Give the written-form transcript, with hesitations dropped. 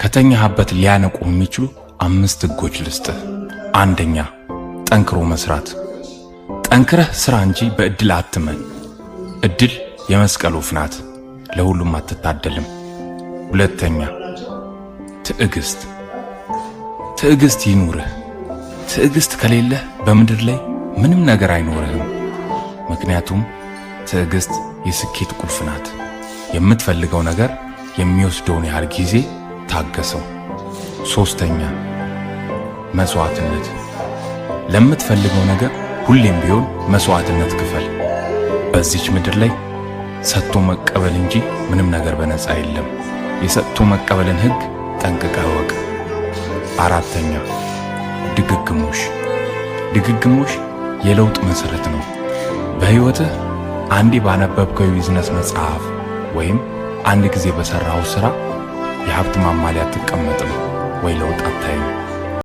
ከተኛህበት ሊያነቁህ የሚችሉ አምስት ሕጎች ልስጥህ። አንደኛ፣ ጠንክሮ መስራት። ጠንክረህ ስራ እንጂ በእድል አትመን። እድል የመስቀል ወፍ ናት፣ ለሁሉም አትታደልም። ሁለተኛ፣ ትዕግስት። ትዕግስት ይኑርህ። ትዕግስት ከሌለህ በምድር ላይ ምንም ነገር አይኖርህም። ምክንያቱም ትዕግስት የስኬት ቁልፍ ናት። የምትፈልገው ነገር የሚወስደውን ያህል ጊዜ ታገሰው። ሶስተኛ፣ መስዋዕትነት። ለምትፈልገው ነገር ሁሌም ቢሆን መስዋዕትነት ክፈል። በዚች ምድር ላይ ሰጥቶ መቀበል እንጂ ምንም ነገር በነፃ የለም። የሰጥቶ መቀበልን ሕግ ጠንቅቀህ እወቅ። አራተኛ፣ ድግግሞሽ። ድግግሞሽ የለውጥ መሰረት ነው። በሕይወትህ አንዴ ባነበብከው የቢዝነስ መጽሐፍ ወይም አንድ ጊዜ በሠራኸው ሥራ የሀብት ማማ ላይ አትቀመጥም ወይ ለውጥ አታይም።